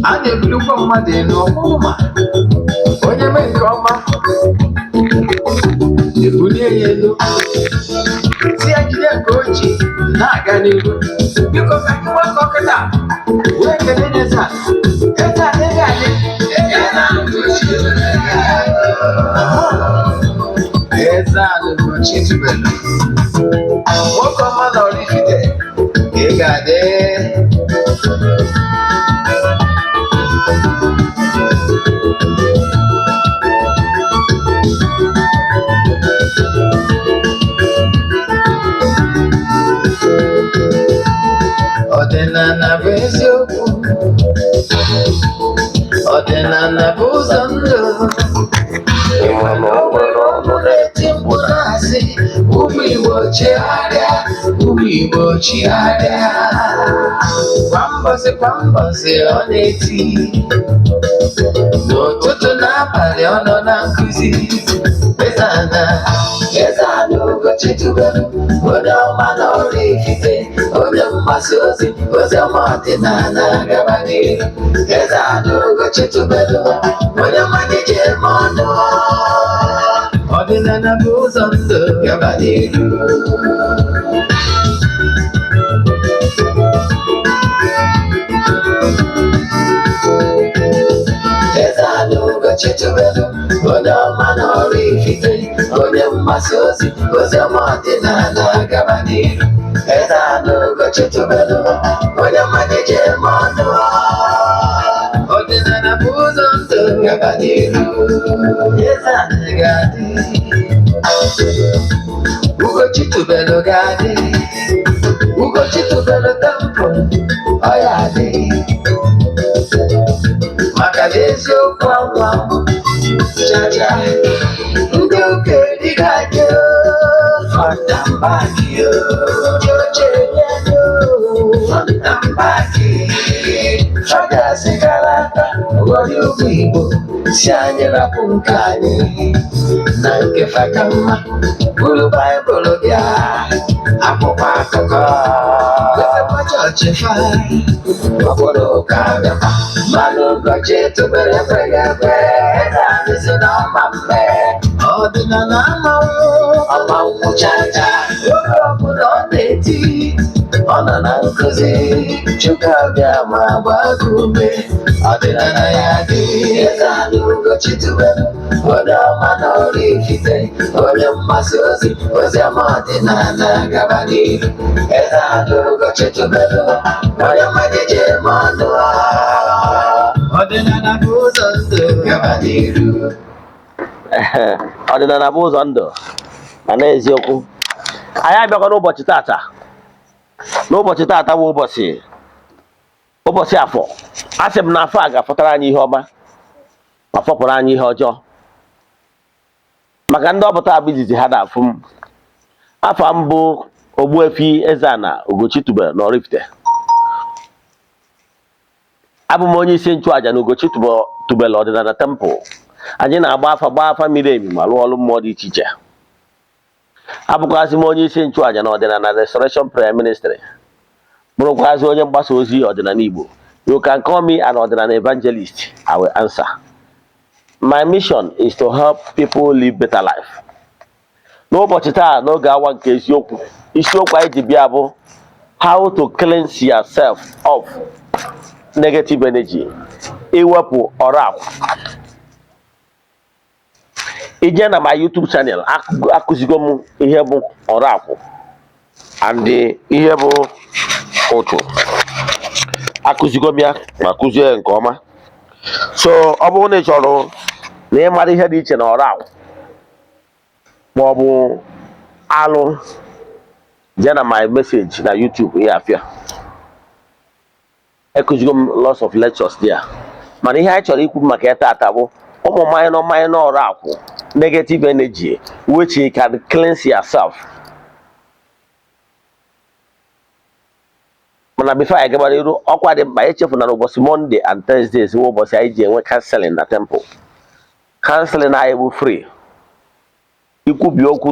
A na-ebulukwa mmadụ elu ọkpụma onye mee nke ọma, ebulie ya elu, si ya jide nke o ji na-aga n'ihu. Biko, ka anyị gbakọ kịta wee kelee eze a. Eze a, eze anyị, eze a, Ugochi. Eze a, Ugochi tubelu, nwoke ọma na Oraifite, ị ga-adị. Ọdịnala bụ eziokwu, ọdịnala bụ ụzọ ndụ. Ịma na o nwere ọnụ na-eti mkpu na-asị, "Ụmụ Igbo, chigharịa, ụmụ Igbo, chigharịa." Kwa mbọsị kwa mbọsị ọ na-eti, n'ụtụtụ n'abalị ọ nọ na nkụzi. Eze-Ana, Eze-Ana Ugochi tubelu, onye ọma na Oraifite, onye mgbasa ozi ozi ọma ọdịnala, gaba n'ihu. Eze-Ana Ugochi tubelu, onye mmanya ji eme ọnụ. Ọdịnala bụ ụzọ ndụ, gaba n'ihu. Eze-Ana Ugochi tubelu, onye ọma na Oraifite, onye mgbasa ozi ozi ọma ọdịnala, gaba n'ihu. Eze-Ana Ugochi tubelu, onye mmanya ji eme ọnụ. Ọdịnala bụ ụzọ ndụ, gaba n'ihu. Eze-Ana ga-adị, Ugochi tubelu ga-adị, Ugochi tubelu temple ọ ya adị, maka na eziokwu anwụ anwụ chacha. Ndị ụka erigo anyị, front and back. Ndị oche enye, front and back. Fagasị gara aka ghọrọ ụmụ Igbo, si anyị rapụ nke anyị na nke faka mma. Buru Baịbụl bịa, akwụkwọ akụkọ, wetakwa chọọchị fa, obodo ụka bịakwa. Mmanụ Ugochi tubelu ekweghị ekwe. Eze anyị si na ọma mme, ọdịnala amanwụ ọmanwụ chacha. Oge ọbụla ọ na-eti, ọ nọ na nkụzi. Chukwu abịa ma gbaa gị ume, ọdịnala ya dị. Eze anyị Ugochi tubelu, onye ọma na Oraifite, onye mgbasa ozi ozi ọma ọdịnala, gaba n'ihu. Eze anyị Ugochi tubelu, onye mmanya ji eme ọnụ. Ọdịnala bụ ụzọ ndụ, gaba n'ihu. Ọdịnala bụ ụzọ ndụ. Ma n'eziokwu, anyị abịakwa n'ụbọchị tata. N'ụbọchị tata bụ ụbọchị afọ. A sị m na afọ a ga-afọtara anyị ihe ọma ma fọpụrụ anyị ihe ọjọọ. Maka ndị ọpụta abụ izizi ha na-afụ m, afọ mbụ, Ogbuefi Eze-Ana Ugochi tubelu na Oraifite. Abụ m onye isi nchụaja na Ugochi tubelu ọdịnala temple. Anyị na-agba afa, gbaa afa miri emi, ma rụọ ọrụ mmụọ dị iche iche. Abụkwazị m onye isi nchụaja na Ọdịnala Restoration Prayer Ministry, bụrụkwazị onye mgbasa ozi ọdịnala Igbo. You can call me an ọdịnala evangelist, I will answer. My mission is to help people live better life. N'ụbọchị taa, n'oge awa nke eziokwu, isiokwu anyị ji bịa bụ how to cleanse yourself of negative energy, iwepụ ọrụ akwụ. Ije na my YouTube channel, akụzigo m ihe bụ ọrụ akwụ and ihe bụ ụchụ. Akụzigo m ya ma kụzie ya nke ọma. So ọ bụrụ na ị chọrọ na ịmara ihe dị iche na ọrụ akwụ ma ọ bụ alụ, jee na my message na YouTube, ihe afịa ekụzigo m lots of lectures there. Mana ihe anyị chọrọ ikwu maka ya taata bụ ụmụ minor minor ọrụ akwụ, negative energy which you can cleanse yourself. Mana before anyị gabara iru, ọkwa dị mkpa echefuna na ụbọchị Monday and Thursdays bụ ụbọchị anyị ji enwe counseling na temple. Counseling anyị bụ free. Ikwubi okwu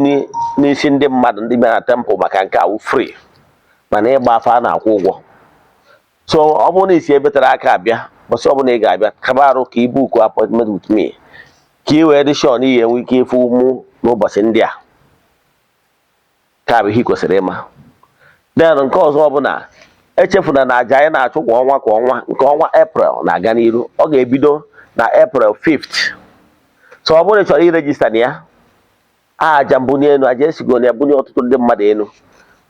n'isi ndị mmadụ ndị bịara na temple maka nke a wụ free, mana ịgba afa a na-akwụ ụgwọ. So ọ bụrụ na isi ebe tere aka abịa, Bọsị ọbụla ị ga-abịa, kaba arụ ka ị book appointment with me, ka ị wee dị sure na ị ga-enwe ike ịfụ mụ n'ụbọchị ndị a. Ka bụ ihe ị kwesịrị ịma. Then nke ọzọ bụ na echefuna na aja anyị na-achụ kwa ọnwa kwa ọnwa, nke ọnwa April na-aga n'iru. Ọ ga-ebido na April 5th. So ọ bụrụ na ị chọrọ iregister na ya, aja mbunye elu, aja esigo na ebunye ọtụtụ ndị mmadụ elu,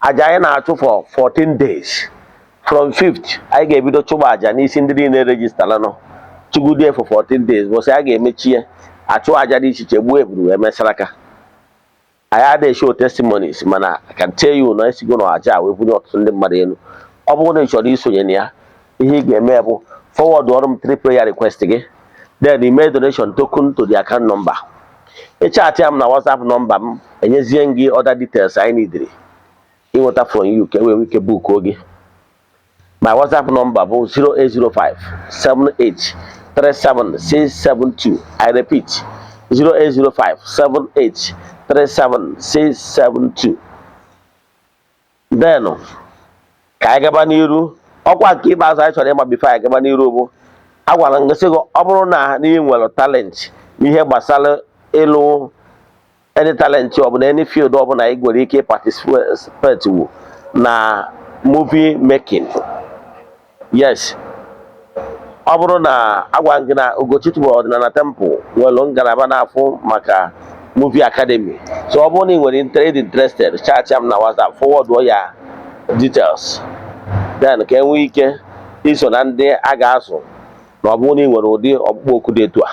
aja anyị na-achụ for 14 days from 5th, anyị ga-ebido chụba aja n'isi ndị niile registerlanụ, chụgudie for 14 days. Bụsị a ga-emechi ya, achụ aja dị iche iche, gbuo eburu, wee mesara aka. Anyị adịghị show testimonies, mana I can tell you na esigo na aja a wee bunye ọtụtụ ndị mmadụ elu. Ọ bụrụ na ị chọrọ isonye na ya, ihe ị ga-eme bụ forward ọrụ m three prayer request gị, then email donation token to the account number. Ị chat ya m na WhatsApp nọmba m, enyezie m gị other details anyị neediri ịnweta from you ka e wee nwee ike book gị. My WhatsApp number bụ 0805 78 37672. I repeat, 0805 78 37672. Then ka anyị gaba n'iru. Ọkwa nke ikpeazụ anyị chọrọ ịma before anyị gaba n'iru bụ, agwara m gị sị gị, ọ bụrụ na ị nwere talent n'ihe gbasara ịlụ, any talent ọbụla, any field ọbụla ị nwere ike participate wu na movie making, yes, ọ bụrụ na agwa gị na Ugochi Tubelu Ọdịnala Temple nwere ngalaba na-afụ maka movie academy. So ọ bụrụ na ị nwere interested, chat m na WhatsApp, forward ya details, then ka e nwee ike iso na ndị a ga-azụ, na ọ bụrụ na ị nwere ụdị ọkpụkpọ oku dị etu a.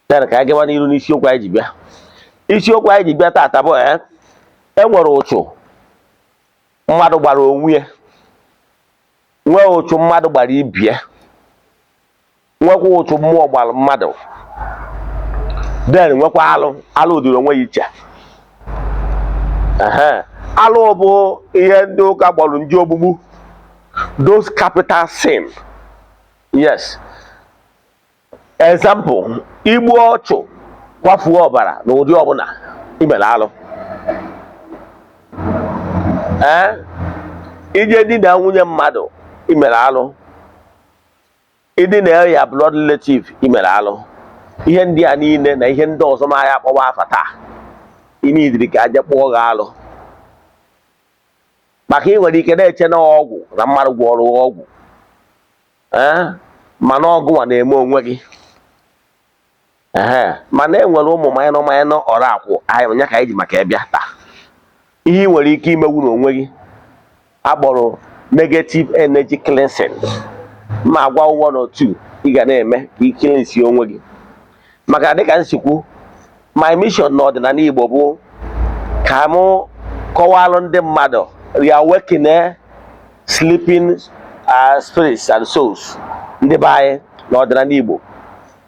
Then ka anyị gaba n'iru n'isiokwu anyị ji bịa. Isiokwu anyị ji bịa taata bụ e nwere ụchụ mmadụ gbara onwe ya, nwee ụchụ mmadụ gbara ibie, nwekwa ụchụ mmụọ gbara mmadụ, then nwekwa alụ. Alụ dịrị onwe ya iche. Ehe. Alụ bụ ihe ndị ụka kpọrọ ndị ogbugbu, those capital sin. Yes, example, igbu ọchụ, kwafuo ọbara n'ụdị ọbụla, imere alụ. Ee, ije dina nwunye mmadụ, imere alụ. Ịdị na ya blood relative, imere alụ. Ihe ndị a niile na ihe ndị ọzọ ma ya akpọwa afa taa, ị nidiri ka aja kpụọ gị alụ, maka ị nwere ike na-eche na ọgwụ na mmadụ gwọrọ ọgwụ, ee, mana ọgụnwa na-eme onwe gị. Ehe, mana e nwere ụmụ minor minor ọrụ akwụ anyị nya ka anyị ji maka ịbịa taa. Ihe ị nwere ike imewu n'onwe gị akpọrọ negative energy cleansing, ma agwa one or two ị ga na-eme ka ị cleanse onwe gị. Maka dịka nsikwu, my mission n'ọdịnala Igbo bụ ka mụ kọwalụ ndị mmadụ reawaken sleeping spirits and souls ndị be anyị n'ọdịnala Igbo,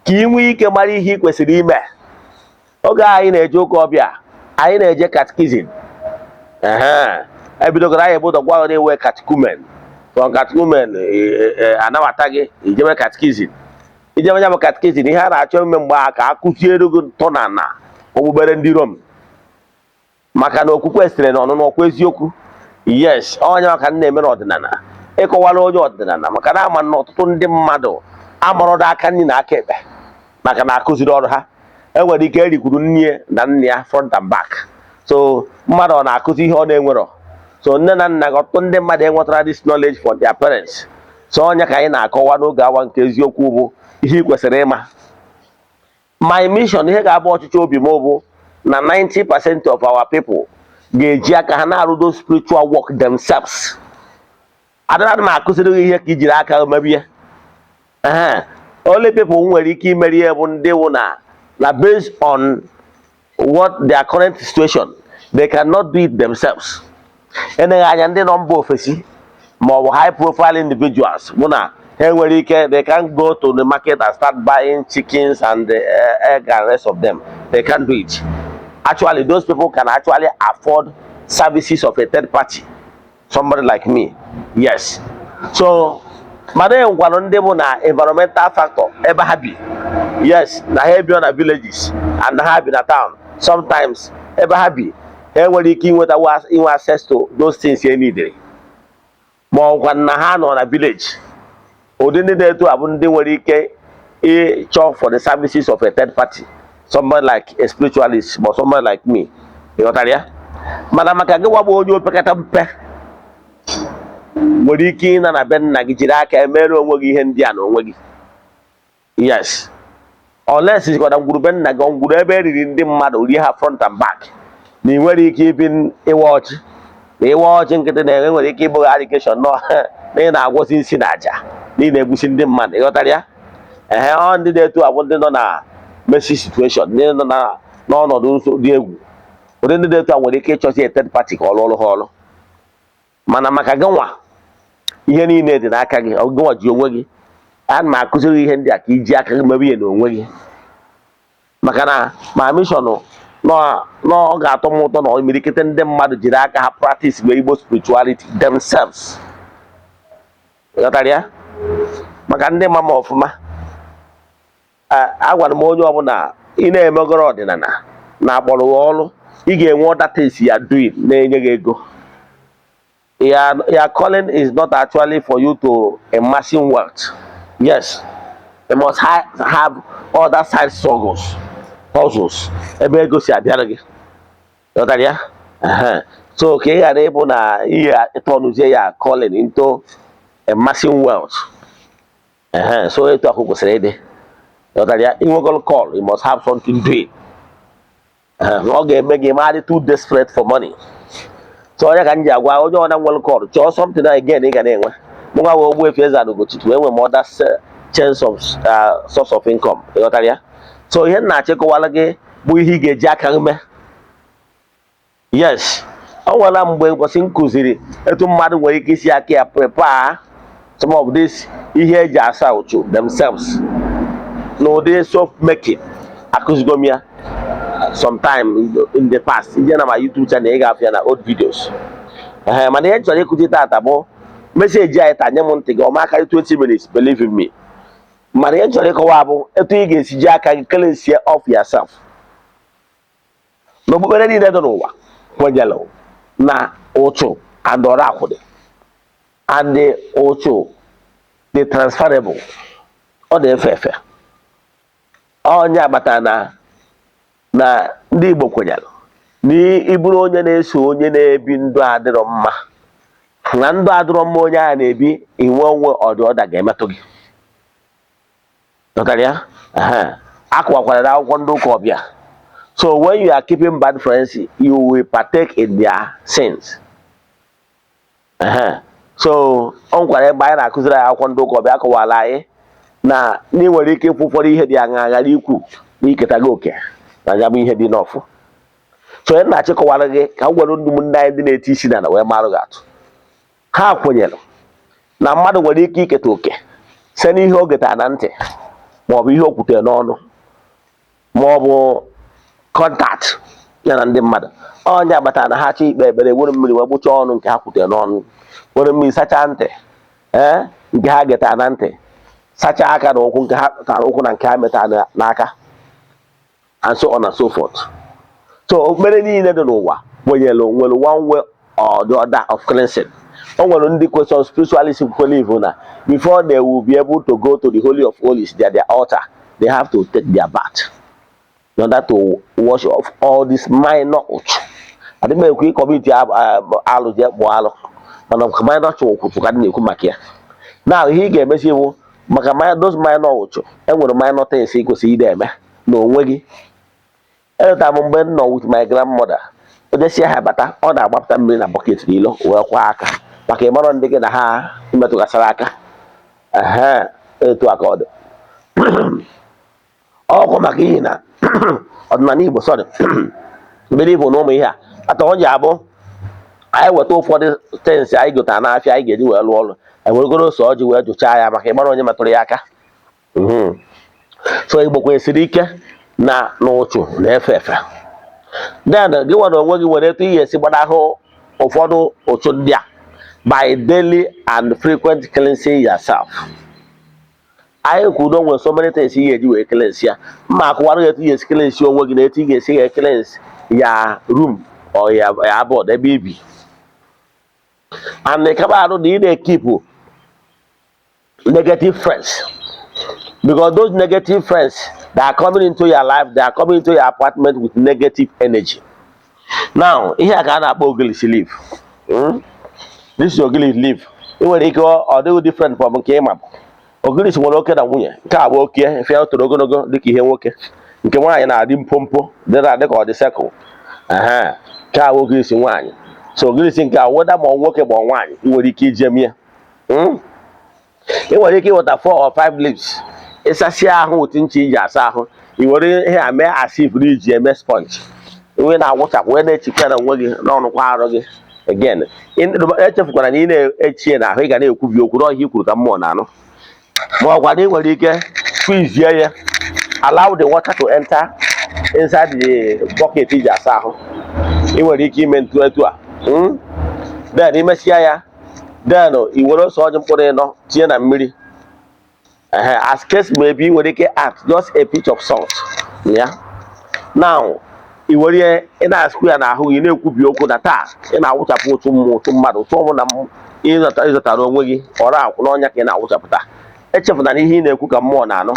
ka ị nwee ike mara ihe ị kwesịrị ime. Oge anyị na-eje ụka ọbịa, anyị na-eje catechism. Ehe, ebidogoro anyị bụ ụzọ gwa na-ewe catechumen. From catechumen, anabata gị ijebe catechism. Ijebe ya bụ catechism, ihe a na-achọ ime mgbe a ka a kụziere gị ntọnala okpukpere ndị Rom, maka na okwukwe sitere n'ọnụnụ ọkwa eziokwu. Yes, onye maka m na-eme n'ọdịnala, ịkọwara onye ọdịnala, maka na ama na ọtụtụ ndị mmadụ amarọdo aka nri na aka ekpe, maka na akụziri ọrụ ha. Enwere ike erikwuru nne na nna ya front and back. So mmadụ ọ na-akụzi ihe ọ na-enwerọ? So nne na nna gị, ọtụtụ ndị mmadụ enwetara this knowledge for their parents. So onye ka anyị na-akọwa n'oge awa nke eziokwu bụ ihe ị kwesịrị ịma. My mission, ihe ga-abụ ọchịchị obi m bụ na 90% of our people ga-eji aka ha na-arụdo spiritual work themselves. Adịra m akụziri gị ihe ka ijiri aka mebie. Ee, only people nwere ike imeri ihe bụ ndị wụ na based on what their current situation, they cannot do it themselves. Eneghị anya, ndị nọ mba ofesi ma ọ bụ high profile individuals bụ na ha nwere ike, they can go to the market and start buying chickens and egg and rest of them. They can do it. Actually, those people can actually afford services of a third party, somebody like me. Yes, so mana e nwekwara ndị bụ na environmental factor ebe ha bi. Yes, na ha ebi na villages and ha bi na town. Sometimes ebe ha bi, ha enwere ike inweta inwe access to those things e needed, ma ọ gwa na ha nọ na village. Ụdị ndị na-etu a bụ ndị nwere ike ịchọ for the services of a third party, somebody like a spiritualist or somebody like me. Ịghọtara ya? Mana maka gị wagbu onye opekata mpe nwere ike ịna na be nna gị jiri aka emere onwe gị ihe ndị a na onwe gị. Yes, unless na ngwuru be nna gị, ngwuru ebe eriri ndị mmadụ rie ha front and back, na ị nwere ike ibi ịwa ọchị na ịwa ọchị nkịtị na enwere ike ịbụ allegation nọ na ị na-agwọzi nsị na aja na ị na-egbusi ndị mmadụ. Ịghọtara ya? Ehe, ọ ndị na-etu abụ ndị nọ na messy situation, ndị nọ na n'ọnọdụ nso dị egwu. Ụdị ndị na-etu a nwere ike ịchọzi a third party ka ọ rụọrụ ha ọrụ. Mana maka gị nwa, ihe niile dị n'aka gị. Ọ gịnwa ji onwe gị. Ana m akụziri ihe ndị a ka iji aka gị mebe ihe n'onwe gị, maka na ma mission na ọ ga-atọ m ụtọ na imirikite ndị mmadụ jiri aka ha practice wee Igbo spirituality themselves. Ghọtara ya? Maka ndị ma m ọfụma, agwara m onye ọbụla ị na-emegoro ọdịnala na akpọrọ gị ọrụ, ị ga-enwe other things you are doing na-enye gị ego. Your calling is not actually for you to amassing wealth. Yes, you must have other side struggles, hustles, ebe ego si abịara gị. Ghọtara ya? Ehe. So ka ị ghara ịbụ na ihe tọnụzie ya calling into amassing wealth. Ehe. So etu akụ kwesịrị ịdị. Ghọtara ya? Inwegolo call, you must have something doing. Ehe. Ọ ga-eme gị ma dị too desperate for money. So onye ka m ji agwa onye ọna nwere call, chọọ something again ị ga na-enwe. Mụ nwa wee Ogbuefi Eze-Ana Ugochi wee nwee m other chance of source of income. Ịghọtara ya? So ihe m na-achịkọwara gị bụ ihe ị ga-eji aka gị mee. Yes, o nwere mgbe ụbọchị m kụziri etu mmadụ nwere ike isi aka ya prepare some of this ihe eji asa uchu themselves n'ụdị soap making. Akụzigo m ya sometime in the past. Ije na my YouTube channel, ị ga-afụ ya na old videos. Ee, mana ihe m chọrọ ịkụzi tata bụ message anyị taa. Nye m ntị gị ọma karị 20 minutes, believe in me. Mana ihe m chọrọ ịkọwa bụ etu ị ga-esi ji aka gị cleanse off yourself. N'okpukpere niile dị n'ụwa kwenyere na ụchụ and ọrụ akwụdị and the ụchụ dị transferable, ọ na-efe efe. Onye agbata na ndị Igbo kwenyere na ịbụrụ onye na-eso onye na-ebi ndụ adịrọ mma, na ndụ adịrọ mma onye ahụ na-ebi, inwe onwe ọdị ọda ga-emetụ gị. Ghọtara ya? Ehe. Akọwakwara na akwụkwọ ndị ụka ọbịa. So when you are keeping bad friends, you will partake in their sins. Ehe. So ọ nkwara ebe anyị na-akụziri anyị akwụkwọ ndị ụka ọbịa akọwara anyị na ị nwere ike ịfụ ụfọdụ ihe dị aṅa ghara ikwu na iketa gị oke na ya bụ ihe dị n'ọfụ. So onye na-achịkọwara gị ka m gwara ndị ụmụnne anyị ndị na-eti isi n'ala wee marụ gị atụ, ha kwenyere na mmadụ nwere ike iketa oke site n'ihe o getara na ntị, maọbụ ihe o kwutere n'ọnụ, maọbụ contact ya na ndị mmadụ. Onye agbata na ha chọọ ikpe ekpere, were mmiri wee gbụchaa ọnụ nke ha kwutere n'ọnụ, were mmiri sachaa ntị, ee, nke ha getara na ntị, sachaa aka na ụkwụ nke ha tara ụkwụ na nke ha metara n'aka, and so on and so forth. So okpukpere niile dị n'ụwa kwenyere nwere one way or the other of cleansing. O nwere ndị question spiritualist believe na before they will be able to go to the Holy of Holies, their altar, they have to take their bath in order to wash off all this minor uchu. Adị m ekwu ị commit alụ jee kpụọ alụ, mana nke minor ụchụ ka dị na-ekwu maka ya. Na ihe ị ga-emesi bụ maka those minor ụchụ, enwere minor things ị kwesịrị ide eme n'onwe gị. Eleta m mgbe m nọ with my grandmother, ojesie ha bata, ọ na-agbapụta mmiri na bucket n'ilo wee kwa aka, maka ịmarọ ndị gị na ha metụgasịrị aka. Ehe, etu a ka ọ dị. Ọkwa maka ihi na ọdịnala Igbo, sorry, believe na ụmụ ihe a ata ọ ji abụ anyị weta ụfọdụ things anyị gotara n'afịa anyị ga-eji wee lụọ ọrụ, eweregoro ose ọjị wee jụchaa ya maka ịmara onye metụrụ ya aka. So Igbo kwesịrị ike na n'ụchụ na-efe efe. Then gị nwere onwe gị nwere etu ị ga-esi gbanahụ ụfọdụ ụchụ ndị a by daily and frequent cleansing yourself. Anyị kwuru nwere so many things ị ga-eji wee cleanse ya. Mma akụwara gị etu ị ga-esi cleanse onwe gị na etu ị ga-esi ga cleanse ya room or ya abode ebe ibi, and kaba arụ na ị na-e keep Negative friends, because those negative friends that are coming into your life, they are coming into your apartment with negative energy. Now, ihe a ka a na-akpọ ogilisi leaf. This is ogilisi leaf. Ị nwere ike ọ dịghị different from nke ịma bụ ogilisi. Nwere oke na nwunye. Nke a bụ oke efe o toro ogologo dịka ihe nwoke. Nke nwaanyị na-adị mpompo, dịrị adị ka ọ dị circle. Ehe, nke a bụ ogilisi nwaanyị. So ogilisi nke a, weda ma ọ nwoke ma ọ nwaanyị, ị nwere ike ije mie. Ị nwere ike ịweta four or five leaves, ịsasịa ahụ otu ncha iji asa ahụ, i were ihe a mee as if na iji eme sponge wee na-awụchapụ, wee na-echikwa ya na onwe gị n'ọnụkwa arụ gị. Again, echefukwara na ị na-echie na ahụ, ị ga na-ekwubi okwu n'ọhịa i kwuru ka mmụọ na-anụ. Ma ọkwa na ị nwere ike squeeze ya, allow the water to enter inside the bucket iji asa ahụ. Ị nwere ike ime ntu etu a. Then imesịa ya, then i were ose ọjị mkpụrụ ịnọ tinye na mmiri. Ehe, as case may be, ị nwere ike add just a pinch of salt ya. Now, i were ya, ị na-asụkwu ya n'ahụ gị, na-ekwubi okwu na taa ị na-awụchapụ ụtụ mmụọ, ụtụ mmadụ, ụtụ ọbụla ịzọtara onwe gị ọrụ akwụ n'ọnya ka ị na-awụchapụta. Echefuna na ihe ị na-ekwu ka mmụọ na-anụ.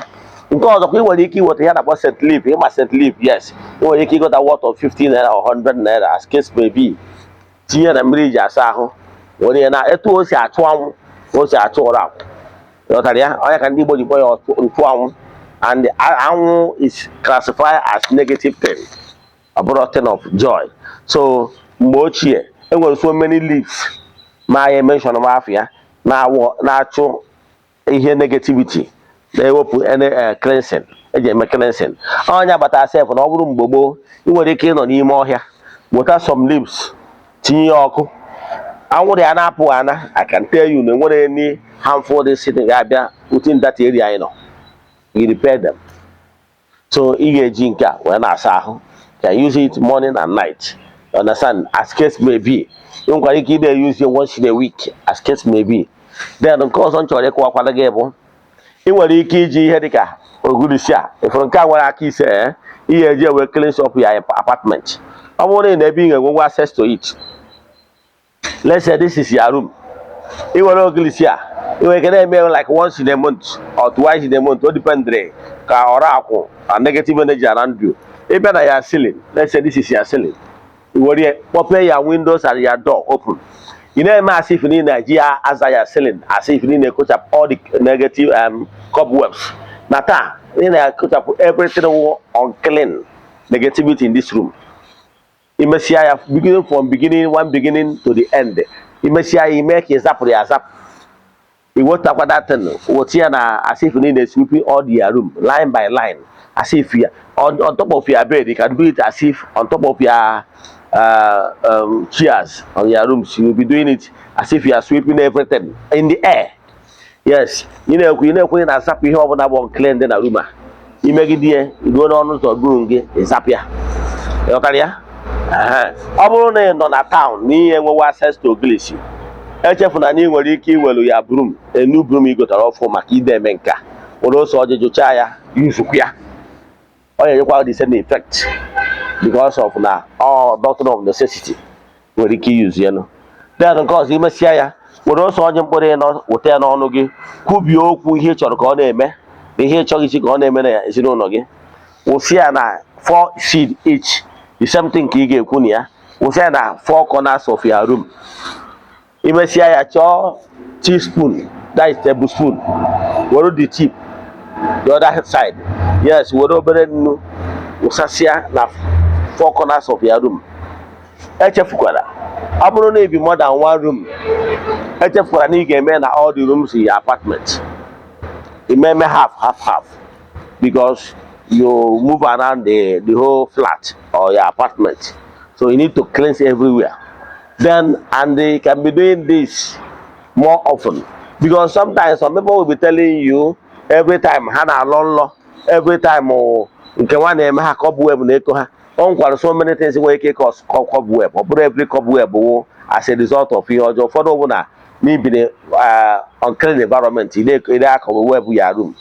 Nke ọzọkwa, ị nwere ike iweta ihe na-akpọ scent leaf. Ịma scent leaf? Yes. Ị nwere ike ịgota worth of 15 naira or 100 naira, as case may be, tinye na mmiri iji asa ahụ, were ya na etu o si achụ anwụ ka o si achụ ụra akwụ. Ghọtara ya? Onye ka ndị Igbo ji kpọọ ya nchụ anwụ. And anwụ is classified as negative thing, ọ bụrụ thing of joy. So mgbe ochie, enwere so many leaves ma ya mention m afọ ya na-awụ na-achụ ihe negativity, na-ewepụ any cleansing eji eme cleansing. Ọnya gbata sef na ọ bụrụ mgbe gboo, ị nwere ike ịnọ n'ime ọhịa weta some leaves, tinye ya ọkụ, anwụrụ ya na-apụ ana. I can tell you na enwere any harmful this thing ga-abịa within that area anyị nọ. You repair them. So ị ga-eji nke a wee na-asa ahụ. Can use it morning and night, you understand, as case may be. Ị nwekwara ike ị use it once in a week, as case may be. Then nke ọzọ m chọrọ ịkọwakwara gị bụ, ị nwere ike iji ihe dịka ogirisi a ifuru nke a nwere aka ise, ihe eji ewe cleanse up your apartment. Ọ bụrụ na ị na ebe ị ga-enwenwe access to it, let's say this is your room, ị nwere ogirisi a, ị nwere ike na-eme like once in a month or twice in a month, o dependere ka ọrụ akwụ and negative energy around you. Ị bịa na ya ceiling, let's say this is your ceiling, ị were ya kpọpee ya windows and your door open, ị na-eme as if na ị na-eji ya aza ya ceiling, as if na ị na-ekochapụ all the negative cobwebs, na taa ị na-ekochapụ everything wụ unclean negativity in this room. Imesịa ya, beginning from beginning, one beginning to the end, imesịa ya, ime ka ị zapụrụ ya azapụ, iwetakwa that thing, weta ya na as if na ị na-sweeping all the room line by line, as if ya on top of your bed. You can do it as if on top of your chairs on your rooms. You will be doing it as if you are sweeping everything in the air. Yes, ị na-ekwu, ị na-ekwu, ị na-azapụ ihe ọbụla bụ unclean dị na room a. Imegide ya ruo n'ọnụ ụzọ room gị, ịzapụ ya. Ịghọtara ya? Ehe. Ọ bụrụ na ị nọ na town na ihe enwewe access to ogilisi, echefuna na ị nwere ike iwelu ya broom, enu broom ị gotara ọfụ maka ide eme nka, were ose ọjị jụchaa ya, yuzukwu ya. Ọ ga-enyekwa the same effect because of na ọ doctrine of necessity nwere ike iyuzu ya nụ. Then nke ọzọ, imesịa ya, were ose ọjị mkpụrụ ịnọ, weta ya n'ọnụ gị, kwubie okwu ihe ị chọrọ ka ọ na-eme na ihe ị chọghị isi ka ọ na-eme na ezinụlọ gị. Wụsị ya na four seed each, the same thing ka ị ga-ekwu na ya. Wụsị ya na four corners of your room. Imesịa ya, chọọ teaspoon, that is tablespoon, were the tip the other side, yes, were obere nnu wụsasịa na four corners of your room. Echefukwara, ọ bụrụ na ebi more than one room, echefukwara na ị ga-eme na all the rooms in your apartment. Ime half half half, because you move around the whole flat or your apartment, so you need to cleanse everywhere. Then, and they can be doing this more often, because sometimes some people will be telling you every time ha na-alọ nlọ, every time oh, nke nwa na-eme ha, cobweb na-eko ha. O nwekwara so many things nwere ike cause cobweb. Ọ bụrụ every cobweb wụ as a result of ihe ọjọọ. Ụfọdụ bụ na n'ibiri unclean environment, ị na-akọ web ya room.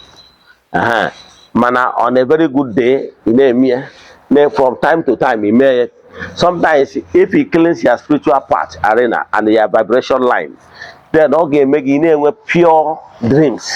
Aha. Mana on a very good day, ị na-eme ya na from time to time ị mee ya. Sometimes if you cleanse your spiritual part arena and your vibration line, Then ọ ga-eme gị ị na-enwe pure dreams.